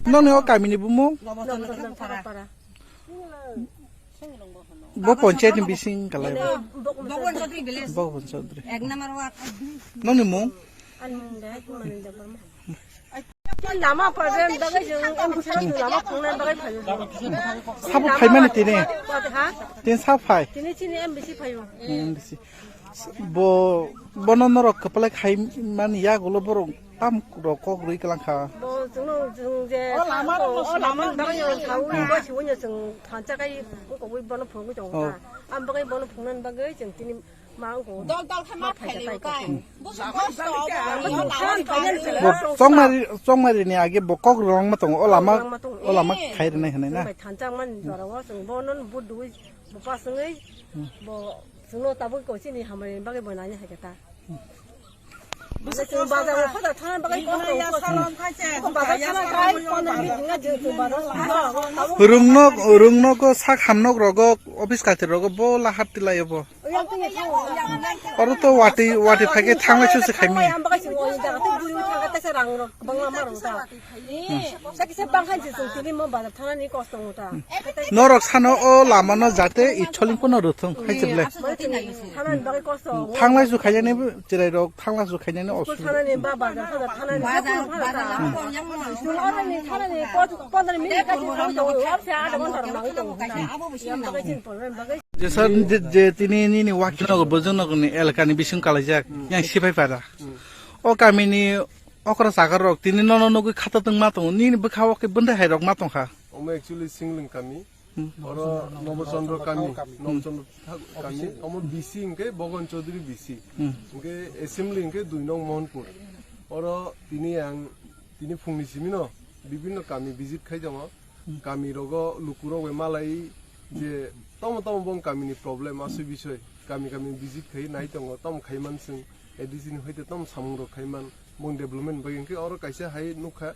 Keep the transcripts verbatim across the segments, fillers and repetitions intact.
Nokni o kamini bumung? Para. Bo panchayat ni bising kalai bo. Bhagwan Chaudhary. Ek number ward. Nokni mung? Lama problem bagwi jeng M D C lama phungnani bagwi phaio. Sabo phaimani tini? Ha? Tini sa phai? Tini chini M D C phaio. M D C. Bo, bono norok kwplai khai mani yagulo borok tam rok kok rwi kwlang kha. Bo chwngno chwng je o lama rok, o lama bagwi o thawi bo siwino chwng thansa kai ko wi bono phungwi tongo. Oh. Am bagwi bono phungnani bagwi chwng tini ma wngkho. Dol dol khe ma phailio kai. Bo chongmari, chongmari ni age bo kok rwngma tongo, o lama, o lama khai rwnai hwnwi na. Thansa man jorao chwng bono budui bo paswngwi bo chwngno tabuk ko chini hamari bagwi bo nani hai khe ta. Bazar o khoda thana bagwi kosto. Bazar thana kai pondro minute nang je bazar. Rungno, rungno ko sak hamnok rogo office kathir rogo bo lahar tilai bo. Oro to wati, wati phage thanglai susi khaimi. Norok sano o lama no jate itholing pono rwthung hai se ble. Thanglai su khaijani cherai rok thanglai su khaijani osu. Je sir, je, je tini nini wakil nogo bojong nogo ni elaka ni bising kalaijak yang sipai para. O kami ni okra sagar rok tini nono nugui khata tong ma tongo, nini bwkha o khe bwndai hai rok ma tongkha. Omo actually Singling kami. Hmm. Oro Nobochandra kami, Nobochandra kami, omo B C hwnkhe Bhagan Chaudhary B C. Hmm. Hwnkhe assembly hwnkhe dui nong Mohanpur. Oro tini ang, tini phungni simino bibinno kami visit khai tongo. Hmm. Kami rogo lukurok bai malai je tomo tomo bong kami ni problem asui bisoi. Kami kami visit khai nai tongo, tomo khai manswng A D C ni hoite tomo samung rok khai man. Bong development bagwi hwnkhe oro kaisa hai nukha,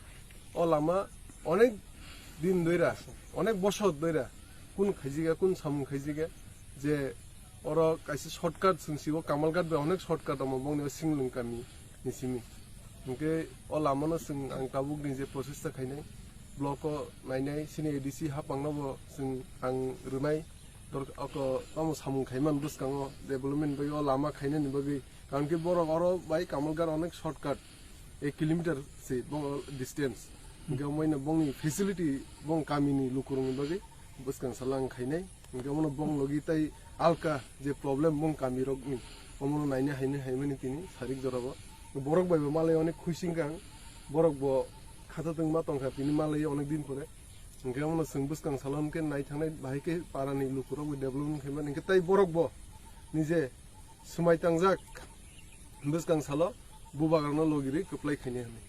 o lama onek din doira, onek bosor doira, kun khaijikya, kun samung khaijikya, je oro kaisa shortcut chwng si o Kamalghat bai onek shortcut omo bongni o Singling kami ni simi. Hwnkhe o lama no chwng ang tabuk ni je process ta khainai, block o nainai, sini A D C hapang no bo chwng ang rwnai, dor-, oko tamo samung khaiman bwskango development bagwi o lama khainani bagwi. Karon khe borok oro bai Kamalghat onek shortcut, ek kilometer se bo distance. Hwnkhe omoino bongni facility bong kamini lukurokni bagwi bwskang salang khainai. Hwnkhe omono bong logi tai alka je problem bong kamirokni, omono naina haini haimani tini sarik jorabo. Borok bai bo malai onek khuising kang, borok bo khata tongma tongkha tini malai onek din pore. Hwnkhe omono chwng bwskang salo hwnkhe naithangnai bahai khe parani lukurok bo development khaimani hwnkhe tai borok bo nije swmai tangjak bwskang salo bubagrano logirwi kwplai khainai hwnwi.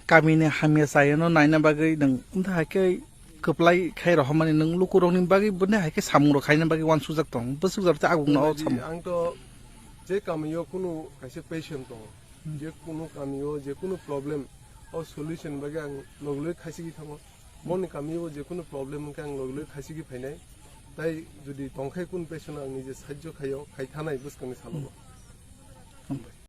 Kamini hamya chayano naina bagwi nwng wngkha hai khe kwplai khai rohormani nwng lukurokni bagwi bwni hai khe samungrok khaina bagwi uansukjak tong, bwswk jora tei agukno o samung. Ang to je kamio kunu kaisa patient tongo, je kunu kamio je kunu problem o solution bagwi ang logiloi khaisigwi thango. Boni kamio je kunu problem wngkhe ang logiloi khaisigwi phainai. Tai jodi tongkhai kunu patient ang nije sahajjo khaio, khai thanai bwskangni salobo.